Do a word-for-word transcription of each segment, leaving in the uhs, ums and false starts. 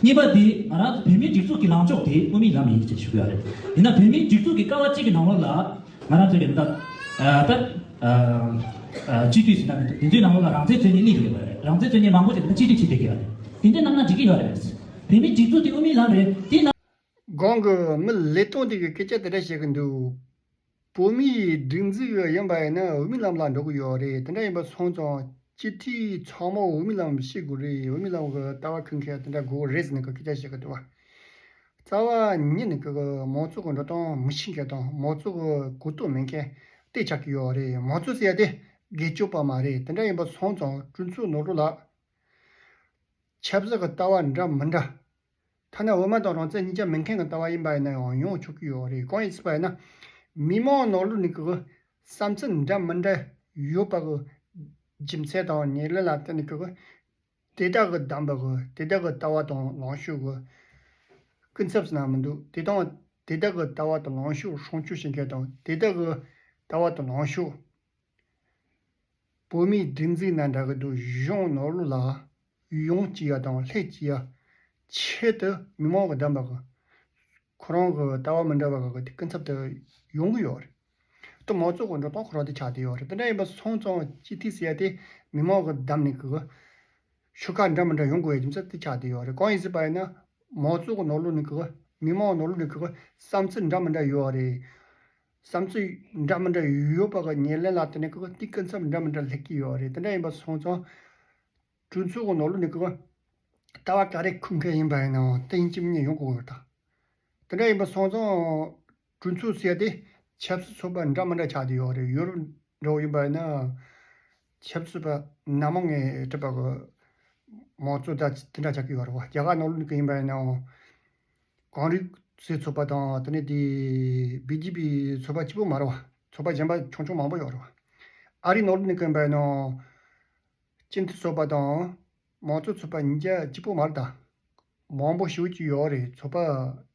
གཉིས་པ་དེ་ང་རང་ཚོ་བོད་མིའི་སྒྲིག་འཛུགས་ཀྱི་ལངས་ཕྱོགས་དེ་དབུ་མའི་ལམ་ཡིན་ཅེས་ཞུ་གི་ཡོད་རེད། ཡིན་ན་བོད་མིའི་སྒྲིག་འཛུགས་ཀྱི་ཀ་བ་གཅིག་གི་ནང་ལོགས་ལ་ང་རང་ཚོ་གི་ད་ད་སྤྱི་འཐུས་ཟེར་ན་མི་འདུག་དེ་ཚོའི་ནང་ལོགས་ལ་རང་བཙན་རྩོད་མཁན་གཉིས་རེད་པ། རང་བཙན་རྩོད་མཁན་མང་པོ་ཅིག་ད་གཅིག་སྒྲིལ་བྱེད་བསྡད་ཀྱི་ཡོད་རེད། དེ་འདྲ་གནང་ན་འགྲིག་གི་ཡོད་རེད། བོད་མིའི་སྒྲིག་འཛུགས་དེ་དབུ་མའི་ལམ་རེད། དེ་ན། གོང་གི་མི་ལས་སྟོང་དེ་གི་སྐད་ཆ་དེ་འདྲ་བཤད་གི་འདུག་བོད་མིའི་སྒྲིག་འཛུགས་ཡིན་པ་ཡིན་ན་དབུ་མའི་ལམ་ལ་འགྲོ་གི་ཡོད་རེད། དེ་འདྲ་ཡིན་པ་སོང་ཙང་སྤྱི་འཐུས་ཚང་མ་དབུ་མའི་ལམ་ཤེས་དགོས་རེད། དབུ་མའི་ལམ་གི་ལྟ་བ་ཁུར་མཁན་དེ་འདྲ་དགོས་རེད་ཟེར་ནས་གི་སྐད་ཆ་བཤད་གི་འདུག་བ། རྩ་བ་ཉིད་ནས་གི་མང་གཙོ་གི་འགྲོ་སྟངས་མི་ཤེས་མཁན་དང་མང་གཙོ་གི་གོ་རྟོགས་མེད་མཁན་དེ་ཆགས་ཀྱི་ཡོད་རེད། མང་གཙོ་ཟེར་ཡ་དེ་སྒེར་གཅོད་པ་མ་རེད། དེ་འདྲ་ཡིན་པ་སོང་ཙང་གྲོས་ཚོགས་ནོར་བུ་ལགས། ཆབ་སྲིད་ཀྱི་ལྟ་བ་འདྲ་མི་འདྲ། ཐ་ན་དབུ་མ་དང་རང་བཙན་གཉིས་ཆ་མེད་མཁན་གྱི་ལྟ་བ་ཡིན་པ་ཡིན་ན་ཡང་ཡོང་ཆོག་གི་ཡོད་རེད། གང་ཡིན་ཟེར་བ་ཡིན་ན། མི་མང་ནང་ལོགས་ནས་ཀྱི་བསམ་ཚུལ་འདྲ་མི་འདྲ་ཡོད་པ་གི་རྒྱུ་མཚན་དང་ཉེར་ལེན་ལ་བརྟེན་ནས་ཀྱི་དེ་དག་གི་བདམས་པ་གི་དེ་དག་གི་ལྟ་བ་དང་ལངས་ཕྱོགས་གི་སྐུ་ཚབ་ཟེར་ན་མི་འདུག་དེ་དང་དེ་དག་གི་ལྟ་བ་དང་ལངས་ཕྱོགས་སྲུང་སྐྱོབ་བྱེད་མཁན་དང་དེ་དག་གི་ལྟ་བ་དང་ལངས་ཕྱོགས། བོད་མིའི་སྒྲིག་འཛུགས་ནང་འདྲ་གི་འདུག་གཞུང་ནང་ལོགས་ལ་ཡོང་བཅུག་ཡ་དང་སླེབས་བཅུག་ཡ་ཆེད་དུ་མི་མང་གི་བདམས་པ་གི་ཁོ་རང་གི་ལྟ་བ་མི་འདྲ་བ་གི་སྐུ་ཚབ་དུ་ཡོང་གི་ཡོད་རེད། ད་མང་གཙོ་གི་འགྲོ་སྟངས་ཁོ་རང་དེ་ཆགས་བསྡད་ཡོད་རེད། དེ་འདྲ་ཡིན་པ་སོང་ཙང་སྤྱི་འཐུས་ཟེར་ཡ་དེ་མི་མང་གི་བདམས་ནས་གི་ཤོག་ཁག་འདྲ་མི་འདྲ་ཡོང་དགོས་པའི་རྒྱུ་མཚན་དེ་ཆགས་བསྡད་ཡོད་རེད། གང་ཡིན་ཟེར་བ་ཡིན་ན་མང་གཙོ་གི་ནང་ལོགས་ནས་གི་མི་མང་ནང་ལོགས་ནས་གི་བསམ་ཚུལ་འདྲ་མི་འདྲ་ཡོད་རེད། བསམ་ཚུལ་འདྲ་མི་འདྲ་ཡོད་པ་གི་ཉེར་ལེན་ལ་བརྟེན་ནས་ཁོ་དེ་སྐུ་ཚབ་འདྲ་མི་འདྲ་སླེབས་ཀྱི་ཡོད་རེད། དེ་འདྲ་ཡིན་པ་སོང་ཙང་གྲོས་ཚོགས་ཀྱི་ནང་ལོགས་ནས་ཁོ་ལྟ་བ་ག་རེ་ཁུར་མཁན་ཡིན་པ་ཡིན་ནའང་དེ་ཡིན་གཅིག་མིན་གཉིས་ཡོང་དགོས་ཡོད་ད། དེ་འདྲ་ཡིན་པ་སོང་ཙང་གྲོས་ཚོགས་ཟེར་ཡ་དེ་ཆབ་སྲིད་ཚོགས་པ་འདྲ་མི་འདྲ་ཆགས་བསྡད་ཡོད་རེད། ཡུ་རོབ་འདྲ་བོ་ཡིན་པ་ཡིན་ན་ཆབ་སྲིད་པ་སྣ་མང་ངས་གྲུབ་པ་གི་མང་གཙོ་ད་དེ་འདྲ་ཆགས་ཀྱི་ཡོད་རེད་བ། རྒྱ་གར་ནང་ལོགས་ནས་ཀྱི་ཡིན་པ་ཡིན་ནའང་གོང་རིམ་སྲིད་ཚོགས་པ་དང་དེ་ནས་དེ་བི་ཇེ་པི་ཚོགས་པ་གཅིག་པོ་མ་རེད་བ། ཚོགས་པ་གཞན་པ་ཆུང་ཆུང་མང་པོ་ཡོད་རེད་བ། ཨ་རི་ནང་ལོགས་ནས་ཀྱི་ཡིན་པ་ཡིན་ནའང་སྤྱི་འཐུས་ཚོགས་པ་དང་མང་གཙོ་ཚོགས་པ་གཉིས་ཆ་གཅིག་པོ་མ་རེད་ད། མང་པོ་ཞེ་པོ་ཅིག་ཡོད་རེད། ཚོགས་པ་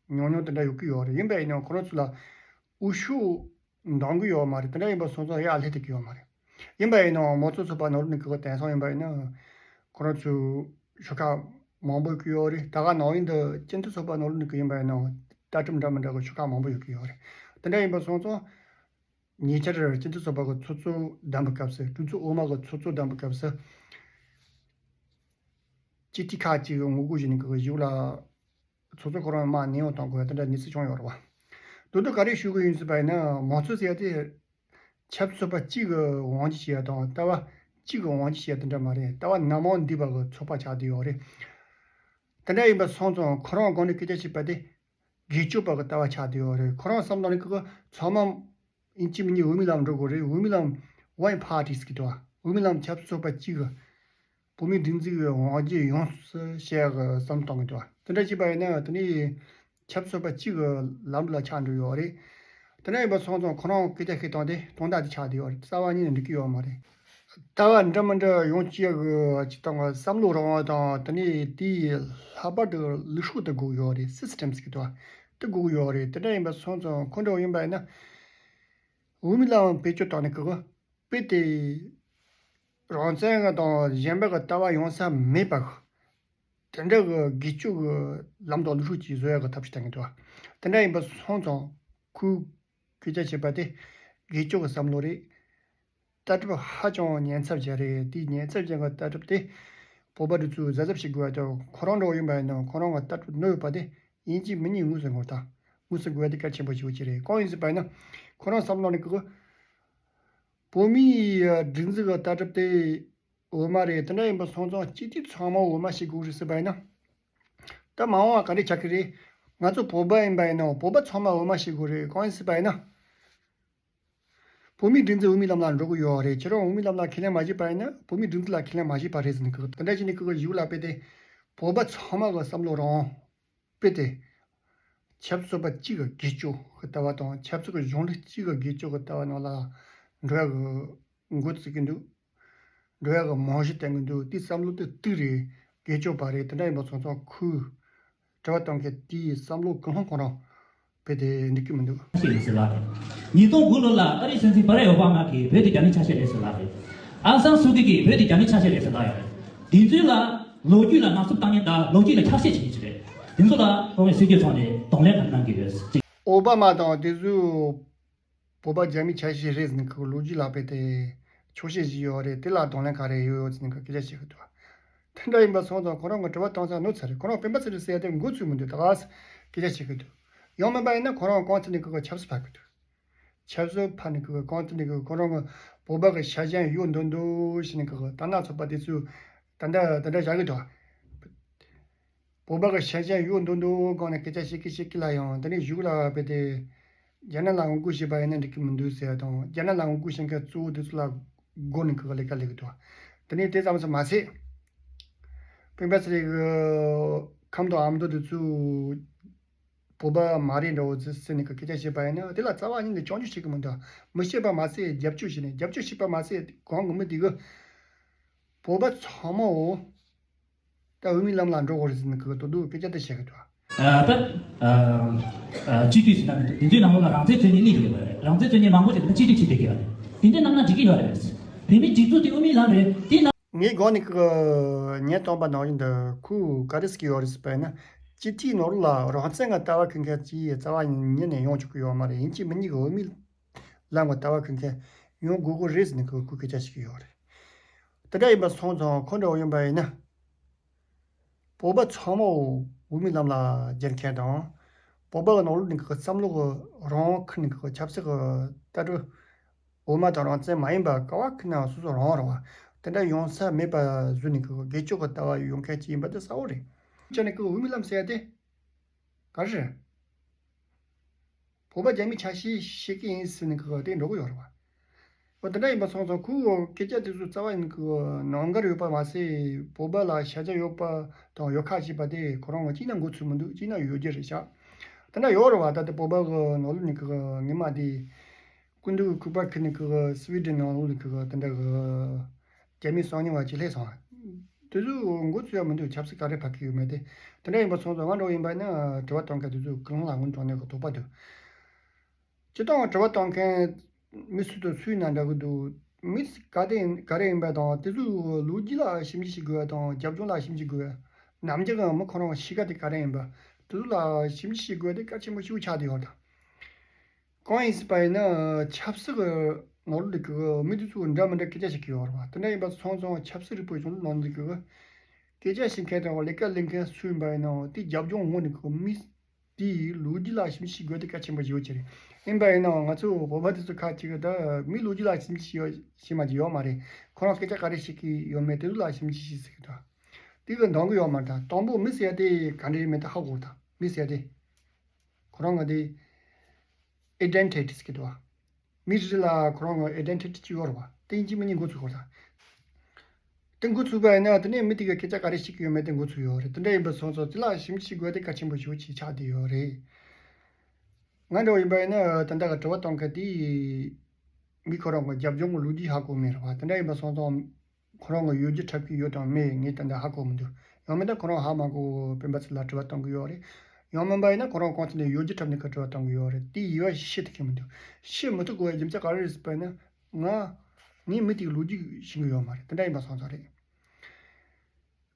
ཉུང་ཉུང་དེ་འདྲ་ཡོད་ཀྱི་ཡོད་རེད། ཡིན་པ་ཡིན་ནའང་ཁོ་རང་ཚོ་ལ་འོས་ཤོག་འདང་གི་ཡོད་མ་རེད། དེ་འདྲ་ཡིན་པ་སོང་ཙང་ཡར་སླེབས་ཐུབ་ཀྱི་ཡོད་མ་རེད། ཡིན་པ་ཡིན་ནའང་མང་གཙོ་ཚོགས་པ་ནང་ལོགས་ནས་ཀྱི་དེང་སང་ཡིན་པ་ཡིན་ན་ཁོ་རང་ཚོ་ཤོག་ཁག་མང་པོ་ཡོད་ཀྱི་ཡོད་རེད། ད་ག་ནང་བཞིན་དུ་སྤྱི་འཐུས་ཚོགས་པ་ནང་ལོགས་ནས་ཀྱི་ཡིན་པ་ཡིན་ནའང་ལྟ་གྲུབ་འདྲ་མི་འདྲ་གི་ཤོག་ཁག་མང་པོ་ཡོད་ཀྱི་ཡོད་རེད། དེ་འདྲ་ཡིན་པ་སོང་ཙང་ཉེ་ཆར་སྤྱི་འཐུས་ཚོགས་པ་གི་ཚོགས་གཙོ་བདམས་པའི་སྐབས་སུ་གྲོས་ཚོགས་འོག་མ་གི་ཚོགས་གཙོ་བདམས་པའི་སྐབས་སུ་སྤྱི་འཐུས་ཁག་ཅིག་གི་ངོ་རྒོལ་བྱས་ནས་གི་གཞུག་ལ་ཚོགས་གཙོ་ཁོ་རང་དམག་ནན་ཡོང་བཏང་དགོས་དེ་འདྲ་གནས་ཚུལ་བྱུང་ཡོད་རེད་བ། དོན་དུ་ག་རེ་ཞུ་གི་ཡིན་ཟེར་བ་ཡིན་ན་མང་གཙོ་ཟེར་ཡ་དེ་ཆབ་སྲིད་པ་གཅིག་གི་དབང་ཆ་བྱེད་ཡ་དང་ལྟ་བ་གཅིག་གི་དབང་ཆ་བྱེད་ཡ་དེ་འདྲ་མ་རེད། ལྟ་བ་སྣ་མང་འདུས་པ་གི་ཚོགས་པ་ཆགས་བསྡད་ཡོད་རེད། དེ་འདྲ་ཡིན་པ་སོང་ཙང་ཁོ་རང་སྒང་ནས་སྐད་ཆ་བཤད་པ་དེ་སྒེར་གཅོད་པ་གི་ལྟ་བ་ཆགས་བསྡད་ཡོད་རེད། ཁོ་རང་བསམ་བློ་ནི་ཁོ་ཚང་མ་ཡིན་གཅིག་མིན་གཉིས་དབུ་མའི་ལམ་འགྲོ་དགོས་རེད། དབུ་མའི་ལམ་ཝན་པར་ཊི་ཟེར་གི་འདུག་བ། དབུ་མའི་ལམ་ཆབ་སྲིད་ཚོགས་པ་གཅིག་གི་བོད་མིའི་སྒྲིག་འཛུགས་ཀྱི་དབང་སྒྱུར་ཡོངས་སུ་བྱེད་ཡག་གི་བསམ་བློ་གཏོང་གི་འདུག་བ། དེ་འདྲ་བྱས་པ་ཡིན་ན་དེ་ནི་ཆབ་སྲིད་ཚོགས་པ་གཅིག་གི་ལམ་ལ་ཆགས་འགྲོ་ཡོད་རེད། དེ་འདྲ་ཡིན་པ་སོང་ཙང་ཁོ་རང་སྐད་ཆ་བཤད་སྟངས་དེ་དོན་དག་དེ་ཆགས་བསྡད་ཡོད་རེད། རྩ་བ་ཉིད་ནས་འགྲིག་གི་ཡོད་མ་རེད། ལྟ་བ་འདྲ་མི་འདྲ་ཡོང་བྱེད་ཀྱི་སྤྱི་དང་བསམ་བློ་རང་དབང་དང་དེ་ནས་དེའི་ལྷག་པར་དུ་ལུགས་སྲོལ་དེ་དགོས་ཡོད་རེད། སི་སི་ཊེམ་ཟེར་གི་འདུག་བ། དེ་དགོས་ཡོད་རེད། དེ་འདྲ་ཡིན་པ་སོང་ཙང་ཁོ་འདྲ་བོ་ཡིན་པ་ཡིན་ན་དབུ་མའི་ལམ་བེད་སྤྱོད་བཏང་ནས་གི་དཔེ་དེ་རང་བཙན་དང་གཞན་པ་གི་ལྟ་བ་ཡོང་ས་མེད་པ་གི་དེ་འདྲ་གི་སྒེར་གཅོད་གི་ལམ་དང་ལུགས་སྲོལ་ཅིག་བཟོ་ཡག་གི་ཐབས་ཤེས་བཏང་གི་འདུག་བ། དེ་འདྲ་ཡིན་པ་སོང་ཙང་ཁོའི་སྐད་ཆ་བཤད་པ་དེ་སྒེར་གཅོད་གི་བསམ་བློ་རེད། ལྟ་གྲུབ་ཧ་ཅང་ཉེན་ཚབས་ཅན་རེད། དེའི་ཉེན་ཚབས་ཅན་གྱི་ལྟ་གྲུབ་དེ་བོད་པ་འདི་ཚོས་གཟབ་གཟབ་བྱེད་དགོས་པ་དང་ཁོ་རང་འདྲ་བོ་ཡིན་པ་ཡིན་ན་ཁོ་རང་གི་ལྟ་གྲུབ་ནོར་ཡོད་པ་དེ་ཡིན་གཅིག་མིན་གཉིས་དངོས་སུ་ངོ་ཐག་དངོས་སུ་དགོས་པ་དེ་གལ་ཆེན་པོ་ཞིག་ཅིག་རེད། གང་ཡིན་ཟེར་བ་ཡིན་ན་ཁོ་རང་བསམ་བློ་ནི་ཀི་བོད་མིའི་སྒྲིག་འཛུགས་ཀྱི་ལྟ་གྲུབ་དེ་འོས་མ་རེད། དེ་འདྲ་ཡིན་པ་སོང་ཙང་སྤྱི་འཐུས་ཚང་མ་འོས་མ་བྱེད་དགོས་རེད་ཟེར་བ་ཡིན་ན་ད་མ་འོངས་པ་ག་འདྲ་ཆགས་ཀྱི་རེད། ང་ཚོ་བོད་པ་ཡིན་པ་ཡིན་ན་བོད་པ་ཚང་མ་འོས་མ་བྱེད་དགོས་རེད། གང་ཡིན་ཟེར་བ་ཡིན་ན། བོད་མིའི་སྒྲིག་འཛུགས་དབུ་མའི་ལམ་ལ་འགྲོ་གི་ཡོད་རེད། ཁྱེད་རང་དབུ་མའི་ལམ་ལ་ཁས་ལེན་མ་བྱས་པ་ཡིན་ན་བོད་མིའི་སྒྲིག་འཛུགས་ལ་ཁས་ལེན་མ་བྱས་པ་རེད་ཟེར་ནས་ཁོ་དེ་འདྲ་བྱས་ནས་ཁོ་གི་གཞུག་ལ་དཔེ་དེ་བོད་པ་ཚང་མ་གི་བསམ་བློ་རང་དཔེ་དེ་ཆབ་སྲིད་པ་གཅིག་གི་སྒེར་གཅོད་ཀྱི་ལྟ་བ་དང་ཆབ་སྲིད་ཀྱི་གཞུང་ལུགས་གཅིག་གི་སྒེར་གཅོད་ཀྱི་ལྟ་བ་ནང་ལ་འགྲོ་ཡག་གི་འགོ་བཙུགས་ཀྱི་འདུག་འགྲོ་ཡག་གི་རྨང་གཞི་བསྟན་གྱི་འདུག་དེའི་བསམ་བློ་དེ་དུས་རེད། སྒེར་གཅོད་པ་རེད། དེ་འདྲ་ཡིན་པ་སོང་ཙང་ཁོས་དྲི་བ་བཏང་མཁན་དེའི་བསམ་བློ་ཀུན་སློང་ཁོ་རང་དཔེ་དེ་འགྲིག་གི་མི་འདུག་ཆགས་ཤེས་རེད་ཟེར་ལབ་རེད། ཉིས་སྟོང་དགུ་ལོ་ལ་ཨ་རིའི་སྲིད་འཛིན་བྷ་རག་ཨོ་བྷ་མ་གིས་བོད་དེ་རྒྱ་མིའི་ཆ་ཤས་རེད་ཟེར་ལབ་རེད། ཨང་སང་སུའུ་ཀི་གིས་བོད་དེ་རྒྱ་མིའི་ཆ་ཤས་རེད་ཟེར་ལབ་ཡོད་རེད། དེ་ཚོའི་ལ་ལོ་རྒྱུས་ལ་ནག་འཚུབ་བཏང་མཁན་དང་ལོ་རྒྱུས་ལ་ཆགས་ཤེས་བྱེད་མཁན་ཅིག་རེད། དེ་ཚོ་ལ་ཁོང་གིས་སྲིད་ཇུས་ཐོག་ནས་གདོང་ལེན་ག་རེ་གནང་གི་ཡོད། ཨོ་བྷ་མ་དང་དེ་ཚོས་བོད་པ་རྒྱ་མིའི་ཆ་ཤས་རེད་ཟེར་ནས་ཁོ་ལོ་རྒྱུས་ལ་དཔེ་དེ་འཁྱོག་བཤད་བྱས་ཡོད་རེད། དེ་ལ་གདོང་ལེན་ག་རེ་ཡོད་ཟེར་ནས་ཁོ་སྐད་ཆ་བཤད་གི་འདུག་དེ་འདྲ་ཡིན་པ་སོང་ཙང་ཁོ་རང་གི་དྲི་བ་གཏོང་ས་ནོར་ཚར་རེད། ཁོ་རང་སྤེན་པ་ཚེ་རིང་ཟེར་ཡ་དེ་མགོ་ཚོས་མི་འདུག་ད་ག་སེ་སྐད་ཆ་བཤད་གི་འདུག་ཡང་མིན་པ་ཡིན་ན་ཁོ་རང་གང་ཚེ་ནས་ཁོ་ཁོ་ཆབ་སྲིད་ཕར་གི་འདུག་ཆབ་སྲིད་ཕར་ནས་ཁོ་གང་ཚེ་ནས་ཁོ་རང་གི་བོད་པ་གི་ཤ་ཞེན་ཡོད་འདུག་འདུག་ཞེས་ནས་ཁོ་གི་ད་སྣ་ཚོགས་པ་དེ་ཚོས་ད་འདྲ་ད་འདྲ་བྱ་གི་འདུག་བོད་པ་གི་ཤ་ཞེན་ཡོད་འདུག་འདུག་གང་ནས་སྐད་ཆ་བཤད་ཀི་བཤད་ཀི་ལ་ཡང་དེ་ནས་གཞུག་ལ་བས་ཏེ་རྒྱ་ནག་ལ་ངོ་རྒོལ་བྱས་པ་ཡིན་ན་འགྲིག་གི་མི་འདུག་ཟེར་དང་རྒྱ་ནག་ལ་ངོ་རྒོལ་བྱེད་མཁན་གཙོ་བོ་དེ་ཚོ་ལ་སྒོ་ནས་ཁོ་གི་ལས་ཀ་ལས་གི་འདུག་དེ་ནས་དེ་ཙམ་ཙམ་མ་ཟད་སྤེན་པ་ཚེ་རིང་གི་ཁམས་དང་ཨ་མདོ་དེ་ཚོ་བོད་པ་མ་རེད་འདྲ་བོ་ཟེར་ཟེར་ནས་ཀྱི་སྐད་ཆ་བཤད་པ་ཡིན་ན་དེ་ལ་རྩ་བ་ཉིད་ནས་སྐྱོན་བརྗོད་བྱེད་ཀྱི་མི་འདུག་མི་ཤེས་པ་མ་ཟད་རྒྱབ་སྐྱོར་བྱས་ནས་རྒྱབ་སྐྱོར་བྱས་པ་མ་ཟད་གོང་གི་མི་དེ་གི་བོད་པ་ཚང་མའོ་ད་འོས་མིའི་ལམ་ལ་འགྲོ་དགོས་རེད་ཟེར་ནས་ཀྱི་དོ་དོ་སྐད་ཆ་དེ་བཤད་གི་འདུག་ད་སྤྱི་འཐུས་ཟེར་ན་མི་འདུག་དེ་ཚོའི་ནང་ལོགས་ལ་རང་བཙན་རྩོད་མཁན་གཉིས་ཡོད་པ་རེད། རང་བཙན་རྩོད་མཁན་མང་པོ་ཞིག་ལ་སྤྱི་འཐུས་བྱེད་བསྡད་ཀྱི་ཡོད་རེད། དེ་འདྲ་གནང་ན་འགྲིག་གི་ཡོད་རེད། བོད་མིའི་སྒྲིག་འཛུགས་དེ་འོས་མིའི་ལམ་རེད་དེ་ན། ངས་གོང་ནས་ཀྱི་ཉན་སྟོན་པ་ནང་བཞིན་དུ་ཁོས་ག་རེ་ཟེར་གྱི་ཡོད་རེད་ཟེར་བ་ཡིན་ན། སྤྱི་འཐུས་ནང་ལོགས་ལ་རང་བཙན་གྱི་ལྟ་བ་ཁེངས་མཁན་གྱི་རྩ་བ་ཉིད་ནས་ཡོང་ཆོག་གི་ཡོད་མ་རེད། ཡིན་གཅིག་མིན་གཉིས་ཀྱི་འོས་མིའི་ལམ་གྱི་ལྟ་བ་ཁེངས་མཁན་ཡོང་དགོས་ཀྱི་རེད་ཟེར་ནས་ཁོས་སྐད་ཆ་བཤད་ཀྱི་ཡོད་རེད། དེ་འདྲ་ཡིན་པ་སོང་ཙང་ཁོ་འདྲ་བོ་ཡིན་པ་ཡིན་ན། བོད་པ་ཚང་མ་འོས་མིའི་ལམ་ལ་སྦྱར་མཁན་དང་། བོད་པ་གི་ནང་ལོགས་ནས་ཀྱི་བསམ་བློ་གི་རང་དབང་ཁུར་ནས་ཀྱི་ཆབ་སྲིད་ཀྱི་ལྟ་གྲུབ་འོས་མ་དང་རང་བཙན་མ་ཡིན་པ་ག་བ་ཁུར་ན་སོ་སོ་རང་དབང་རེད་བ། དེ་འདྲ་ཡོང་ས་མེད་པ་བཟོས་ནས་ཀྱི་སྒེར་གཅོད་ཀྱི་ལྟ་བ་ཡོང་མཁན་ཅིག་ཡིན་པ་དེ་གསལ་བོ་རེད། ཅི་ནས་ཀྱི་འོས་མིའི་ལམ་ཟེར་ཡ་དེ་ག་རེ་རེད། བོད་པ་རྒྱ་མིའི་ཆ་ཤས་ཤེས་ཀྱི་ཡིན་ཟེར་ནས་ཀྱི་དེ་འགྲོ་གི་ཡོད་རེད་བ། འོ་དེ་འདྲ་ཡིན་པ་སོང་ཙང་ཁོའི་སྐད་ཆ་དེ་ཚོ་རྩ་བ་ཡིན་གྱི་ནང་འགལ་ཡོད་པ་མ་ཟད་བོད་པ་ལ་ཤ་ཚ་ཡོད་པ་དང་ཡོད་ཁ་ཞེས་པ་དེ་ཁོ་རང་གི་གཅིག་ན་མགོ་ཚོས་མི་འདུག་གཅིག་ན་ཡོད་རྒྱུ་རེད་ཤག་དེ་འདྲ་ཡོད་རེད་བ། ད་ལྟ་བོད་པ་གི་ནང་ལོགས་ནས་ཀྱི་ཉི་མ་དེ་སྐུ་མདུན་གྱི་སྐུ་པར་ཁུར་ནས་ཀྱི་སི་ཝི་ཌེན་ནང་ལོགས་ནས་ཀྱི་དེ་འདྲ་གི་རྒྱ་མིའི་གསང་ཉུལ་བ་ཅིག་སླེབས་སོང་བ། དེ་ཚོ་མགོ་ཚོས་ཡ་མི་འདུག་ཆབ་སྲིད་ག་རེ་ཕ་གི་ཡོད་མེད་དེ། དེ་འདྲ་ཡིན་པ་སོང་ཙང་ང་འདྲ་བོ་ཡིན་པ་ན་དྲི་བ་གཏོང་མཁན་དེ་ཚོ་གང་ལ་སྔོན་དྲང་ནས་ཀྱི་དོགས་པ་འདུག་སྤྱི་བཏང་དྲི་བ་བཏང་མཁན་མི་སུ་དང་སུའི་ནང་འདྲ་གི་འདུག་མི་ག་དེ་ག་རེ་ཡིན་པ་དང་དེ་ཚོའི་ལོ་རྒྱུས་ལ་ཞིབ་འཇུག་བྱེད་དགོས་པ་དང་རྒྱབ་ལྗོངས་ལ་ཞིབ་འཇུག་དགོས་པ། ནམ་རྒྱུན་མི་ཁོ་རང་གཤིས་ཀ་དེ་ག་རེ་ཡིན་པ་དེ་ཚོ་ལ་ཞིབ་འཇུག་བྱེད་དགོས་པ་དེ་གལ་ཆེན་པོ་ཞིག་ཆགས་བསྡད་ཡོད་ད། གང་ཡིན་ཟེར་བ་ཡིན་ན་ཆབ་སྲིད་ཀྱི་ནང་ལོགས་ཀྱི་མི་དེ་ཚོ་འདྲ་མི་འདྲ་སྐད་ཆ་བཤད་ཀྱི་ཡོད་རེད་བ། དེ་འདྲ་ཡིན་པ་སོང་ཙང་ཆབ་སྲིད་རིག་པའི་གཞུང་ལུགས་ནང་ལོགས་ཀྱི་སྐད་ཆ་བཤད་མཁན་དང་ལས་ཀ་ལས་མཁན་སུ་ཡིན་པ་ཡིན་ནའང་དེ་རྒྱབ་ལྗོངས་ངོས་ནས་མི། དེའི་ལོ་རྒྱུས་ལ་ཞིབ་འཇུག་དགོས་དེ་གལ་ཆེན་པོ་ཞིག་ཡོད་ཀྱི་རེད། ཡིན་པ་ཡིན་ནའང་ང་ཚོ་བོད་པ་དེ་ཚོ་ཁ་ཅིག་གིས་ད་མི་ལོ་རྒྱུས་ལ་ཞིབ་འཇུག་ཡོད་ཤེས་མ་ཅིག་ཡོད་མ་རེད། ཁོ་རང་སྐད་ཆ་ག་རེ་བཤད་ཀྱི་ཡོད་མེད་དེ་ཚོ་ལ་ཞིབ་འཇུག་བྱེད་ཟེར་གི་འདུག་དེ་གི་འདང་གི་ཡོད་མ་རེད། ད་དང་པོ་མི་ཟེར་ཡ་དེ་ག་འདྲ་ཡིན་མིན་ད་ཧ་གོ་དང་མི་ཟེར་ཡ་དེ་ཁོ་རང་གི་དེ་ཨའི་ཌེན་ཊི་ཊི་ཟེར་གི་འདུག་མི་རེ་རེ་ལ་ཁོ་རང་གི་ཨའི་ཌེན་ཊི་ཊི་ཅིག་ཡོད་རེད་བ། དེ་ཡིན་གཅིག་མིན་གཉིས་མགོ་ཚོས་དགོས་ད། དེ་མགོ་ཚོས་པ་ཡིན་ན་དེ་ནས་མི་དེ་ག་སྐད་ཆ་ག་རེ་བཤད་ཀྱི་ཡོད་མེད་དེ་མགོ་ཚོས་ཡོད་རེད། དེ་འདྲ་ཡིན་པ་སོང་ཙང་དེ་ལ་ཞིབ་འཇུག་དགོས་དེ་གལ་ཆེན་པོ་ཞིག་ཅིག་ཆགས་བསྡད་ཡོད་རེད། ང་འདྲ་བོ་ཡིན་པ་ཡིན་ན་ད་ལྟ་ག་དྲི་བ་གཏོང་མཁན་དེ་མི་ཁོ་རང་གི་རྒྱབ་ལྗོངས་ཀྱི་ལོ་རྒྱུས་ཧ་གོ་མེད་རེད་བ། དེ་འདྲ་ཡིན་པ་སོང་ཙང་ཁོ་རང་གི་ཡོད་རྒྱུ་འཁྲབ་ཀྱི་ཡོད་དང་མེད་ངས་ད་ལྟ་ཧ་གོ་མི་འདུག་ཡང་མིན་ན་ཁོ་རང་ཧ་མ་གོ་སྤེན་པ་ཚེ་རིང་ལ་དྲི་བ་གཏོང་གི་ཡོད་རེད། ཡང་མིན་པ་ཡིན་ན་ཁོ་རང་གོང་ཚད་ནས་ཡོད་རྒྱུ་འཁྲབ་ནས་ཁོ་དྲི་བ་གཏོང་གི་ཡོད་རེད། དེ་ཡིན་པ་ཤེས་ཐུབ་ཀྱི་མི་འདུག་ཤེས་མི་ཐུབ་དགོས་པའི་རྒྱུ་མཚན་ག་རེ་རེད་ཟེར་བ་ཡིན་ན་ང་ངས་མི་དེའི་ལོ་རྒྱུས་ཤེས་ཀྱི་ཡོད་མ་རེད། དེ་འདྲ་ཡིན་པ་སོང་ཙང་རེད།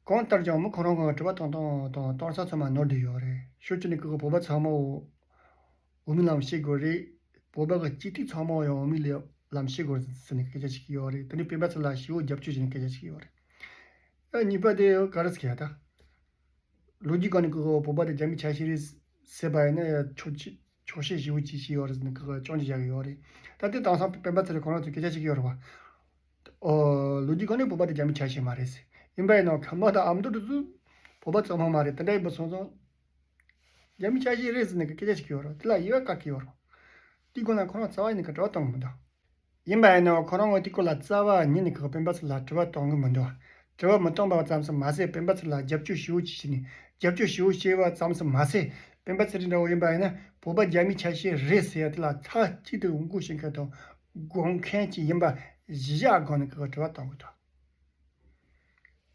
གང་ལྟར་ཀྱང་མི་ཁོ་རང་གི་དྲི་བ་གཏོང་སྟངས་དང་གཏོང་ས་ཚང་མ་ནོར་བསྡད་ཡོད་རེད། ཕྱོགས་གཅིག་ནས་ཁོ་གི་བོད་པ་ཚང་མ་འོས་མིའི་ལམ་ཤེས་དགོས་རེད། བོད་པ་གི་སྤྱི་འཐུས་ཚང་མ་ཡང་འོས་མིའི་ལམ་ཤེས་དགོས་ཟེར་ནས་སྐད་ཆ་བཤད་ཀྱི་ཡོད་རེད། དེ་ནས་སྤེན་པ་ཚེ་རིང་ལ་ཞེ་པོ་རྒྱབ་སྐྱོར་བྱས་ནས་སྐད་ཆ་བཤད་ཀྱི་ཡོད་རེད། ཨ་གཉིས་པ་དེ་ག་རེ་ཟེར་ཡ་ད། ལོ་རྒྱུས་སྒང་ནས་ཁོ་གི་བོད་པ་དེ་རྒྱ་མིའི་ཆ་ཤས་རེད་ཟེར་བ་ཡིན་ན་ཡ་ཆོག་ཆོག་ཤེས་ཞེ་པོ་ཅིག་བྱས་ཡོད་རེད་ཟེར་ནས་ཁོ་གི་སྐྱོན་ཅིག་བཞག་གི་ཡོད་རེད། ད་དེ་དེང་སང་སྤེན་པ་ཚེ་རིང་ཁོ་རང་ཚོས་སྐད་ཆ་བཤད་ཀྱི་ཡོད་རེད་བ། ཨོ། ལོ་རྒྱུས་སྒང་ནས་བོད་པ་དེ་རྒྱ་མིའི་ཆ་ཤས་མ་རེད་ཟེར། ཡིན་པ་ཡིན་ནའང་ཁམས་པ་དང་ཨ་མདོ་དེ་ཚོ་བོད་པ་ཚང་མ་མ་རེད། དེ་འདྲ་ཡིན་པ་སོང་ཙང་། རྒྱ་མིའི་ཆ་ཤས་རེད་ཟེར་ནས་སྐད་ཆ་བཤད་ཀྱི་ཡོད་རེད། དེ་ལ་དབྱེ་བ་བཀར་གྱི་ཡོད་རེད། དེའི་སྒང་ལ་ཁོ་རང་རྩ་བ་ཉིད་ནས་དྲི་བ་གཏོང་གི་མི་འདུག་ཡིན་པ་ཡིན་ནའང་ཁོ་རང་གིས་དེའི་སྐོར་ལ་རྩ་བ་ཉིད་ནས་ཁོ་སྤེན་པ་ཚེ་རིང་ལ་དྲི་བ་གཏོང་གི་མི་འདུག་དྲི་བ་མི་གཏོང་པ་ཙམ་ཞིག་མ་ཟད་སྤེན་པ་ཚེ་རིང་ལ་རྒྱབ་སྐྱོར་ཞེ་པོ་ཅིག་བྱས་ནས་རྒྱབ་སྐྱོར་ཞེ་པོ་བྱས་པ་ཙམ་ཞིག་མ་ཟད་སྤེན་པ་ཚེ་རིང་འདྲ་བོ་ཡིན་པ་ཡིན་ན་བོད་པ་རྒྱ་མིའི་ཆ་ཤས་རེད་ཟེར་ཡ་དེ་ལ་མཐའ་གཅིག་ཏུ་ངོ་རྒོལ་བྱེད་མཁན་དང་དགོངས་མཁན་ཅིག་ཡིན་པ་གཞི་བཞག་སྒང་ནས་ཁོ་གིས་དྲི་བ་གཏོང་གི་འདུག་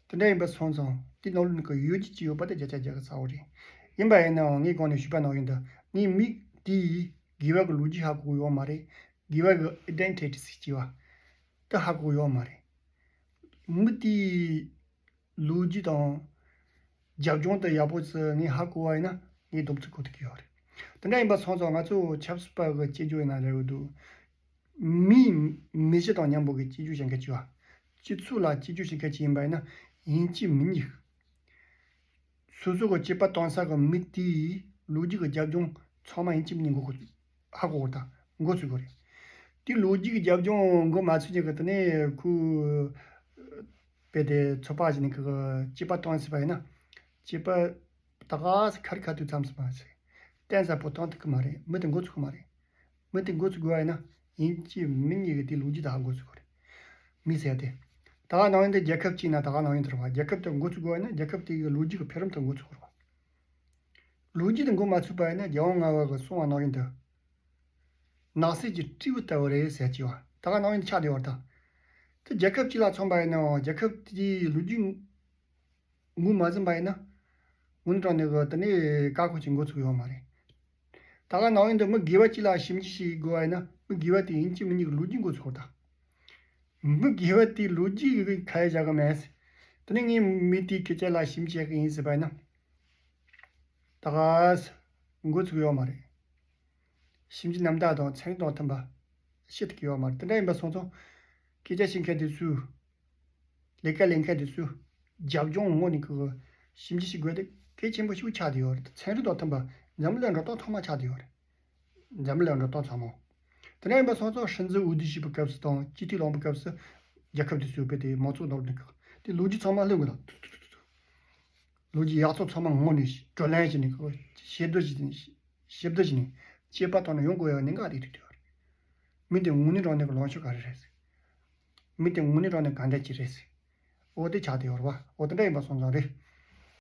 དེ་འདྲ་ཡིན་པ་སོང་ཙང་དེ་ནང་ལོགས་ནས་ཀྱི་ཡོད་རྒྱུ་ཅིག་ཡོད་པ་དེ་བརྒྱ་ཆ་བརྒྱ་གི་གསལ་བོ་རེད། ཡིན་པ་ཡིན་ནའང་ངས་གོང་ནས་ཞུས་པ་ནང་བཞིན་དུ་ངས་མི་དེའི་དགེ་བ་གི་ལོ་རྒྱུས་ཧ་གོ་གི་ཡོད་མ་རེད། དགེ་བ་གི་ཨའི་ཌེན་ཊི་ཊི་ཟེར་གྱི་བ་དེ་ཧ་གོ་གི་ཡོད་མ་རེད། མི་དེའི་ལོ་རྒྱུས་དང་ རྒྱབ་ལྗོངས་དེ་ཡག་པོ་ཞིག་ངས་ཧ་གོ་བ་ཡིན་ན་ངས་སྡོམ་ཚིག་གོ་ཐུབ་ཀྱི་ཡོད་རེད། དེ་འདྲ་ཡིན་པ་སོང་ཙང་ང་ཚོ་ཆབ་སྲིད་པ་གི་སྐྱིད་སྦྱོར་ཡིན་ན་རེད་འདུག་མིའི་མི་གཞི་དང་མཉམ་པོ་གི་སྐྱིད་སྦྱོར་བྱེད་མཁན་གཅིག་པ། སྤྱི་ཚོགས་ལ་སྐྱིད་སྦྱོར་བྱེད་མཁན་གཅིག་ཡིན་པ་ཡིན་ན་ཡིན་གཅིག་མིན་གཉིས། སོ་སོ་གི་སྐྱེས་པ་བཏང་ས་གི་མི་དེའི་ལོ་རྒྱུས་ཀྱི་རྒྱབ་ལྗོངས་ཚང་མ་ཡིན་གཅིག་མིན་གཉིས་མགོ་ཧ་གོ་དགོས་དང་མགོ་ཚོས་དགོས་རེད། དེ་ལོ་རྒྱུས་ཀྱི་རྒྱབ་ལྗོངས་མགོ་མ་ཚོས་ཀྱི་གི་དེ་ནས་ཁོ་དཔེ་དེ་ཚོད་དཔག་བྱས་ནས་གི་སྐྱེས་པ་བཏང་ཟེར་བ་ཡིན་ན། སྐྱེས་པ་ད་ག་ས་ག་རེ་ག་དུས་མཚམས་སུ་མ་ཟེར། གཏན་ས་པོ་བཏང་ཐུབ་ཀྱི་མ་རེད། མི་དེ་མགོ་ཚོས་ཀྱི་མ་རེད། མི་དེ་མགོ་ཚོས་དགོས་པ་ཡིན་ན་ཡིན་གཅིག་མིན་གཉིས་ཀྱི་དེ་ལོ་རྒྱུས་ད་ཧ་མགོ་ཚོས་དགོས་རེད། མི་ཟེར་དེ། ད་ག་ནང་བཞིན་དེ་རྒྱལ་ཁབ་གཅིག་ན་ད་ག་ནང་བཞིན་དུ་རེད་བ། རྒྱལ་ཁབ་དེ་མགོ་ཚོས་དགོས་པ་ཡིན་ན་རྒྱལ་ཁབ་དེ་གི་ལོ་རྒྱུས་ཀྱི་འཕེལ་རིམ་དེ་མགོ་ཚོས་དགོས་རེད་བ། ལོ་རྒྱུས་དེ་མགོ་མ་ཚོས་པ་ཡིན་ན་རྒྱལ་དབང་ལྔ་པ་གི་གསུང་བ་ནང་བཞིན་དུ། ནགས་གསེབ་ཀྱི་སྤྲེའུ་ལྟ་བུ་རེད་ཟེར་གྱི་བ། ད་ག་ནང་བཞིན་ཆགས་བསྡད་པ་རེད་ད། དེ་རྒྱལ་ཁབ་གཅིག་ལ་མཚོན་པ་ཡིན་ནའང་རྒྱལ་ཁབ་དེའི་ལོ་རྒྱུས་ངོས་མ་ཟིན་པ་ཡིན་ན། དངོས་གནས་དྲང་གནས་གི་དེ་ནས་ཀ་ཁོ་ཅིག་མགོ་ཚོས་ཡོད་མ་རེད། ད་ག་ནང་བཞིན་དུ་མི་སྒེར་བ་གཅིག་ལ་ཞིབ་འཇུག་བྱེད་དགོས་པ་ཡིན་ན་མི་སྒེར་བ་དེ་ཡིན་གཅིག་མིན་གཉིས་ཀྱི་ལོ་རྒྱུས་མགོ་ཚོས་དགོས་ད། མི་སྒེར་བ་དེའི་ལོ་རྒྱུས་ཀྱི་ཁ་ཡ་བཞག་གི་མེད། དེ་ནས་ངས་མི་དེའི་སྐད་ཆ་ལ་ཞིབ་འཇུག་བྱེད་ཀྱི་ཡིན་ཟེར་བ་ཡིན་ན། ད་ག་མགོ་ཚོས་ཡོད་མ་རེད། ཞིབ་འཇུག་རྣམ་དག་དང་ཚན་རིག་དང་མཐུན་པ་བྱེད་ཐུབ་ཀྱི་ཡོད་མ་རེད། དེ་འདྲ་ཡིན་པ་སོང་ཙང་སྐད་ཆ་བཤད་མཁན་དེ་ཚོས། ལས་ཀ་ལས་མཁན་དེ་ཚོས་རྒྱབ་ལྗོངས་ངོས་ནས་ཀྱི་ཞིབ་འཇུག་བྱེད་དགོས་དེ་གལ་ཆེན་པོ་ཞིག་ཆགས་བསྡད་ཡོད་རེད། ཚན་རིག་དང་མཐུན་པ་འཛམ་གླིང་འགྲོ་སྟངས་ཚང་མ་ཆགས་བསྡད་ཡོད་རེད། འཛམ་གླིང་འགྲོ་སྟངས་ཚང་མ། དེ་འདྲ་ཡིན་པ་སོང་ཙང་ཧྲིན་ཙི་འོས་བསྡུ་བྱས་པའི་སྐབས་སུ་དང་སྤྱི་འཐུས་ལངས་པའི་སྐབས་སུ་རྒྱལ་ཁབ་དེ་ཚོས་དཔེ་དེ་མང་གཙོ་ནང་དུ་དེ་ལོ་རྒྱུས་ཚང་མ་ལྷུང་གི་དང་། ལོ་རྒྱུས་ཡག་སོགས་ཚང་མ་ངོས་ནས་བགྲོ་གླེང་བྱས་ནས་ཞིབ་བསྡུར་བྱས་ནས་ཞིབ་བསྡུར་བྱས་ནས་དཔྱད་པ་བཏང་ནས་ཡོང་དགོས་ཡ་གནད་འགག་དེ་ཐུག་བསྡད་ཡོད་རེད། མི་དེ་དངོས་གནས་དྲང་གནས་ཀྱི་ལངས་ཕྱོགས་ག་རེ་རེད། མི་དེ་དངོས་གནས་དྲང་གནས་ག་འདྲ་ཅིག་རེད། འོ་དེ་ཆགས་བསྡད་ཡོད་རེད་བ། འོ་དེ་འདྲ་ཡིན་པ་སོང་ཙང་རེད།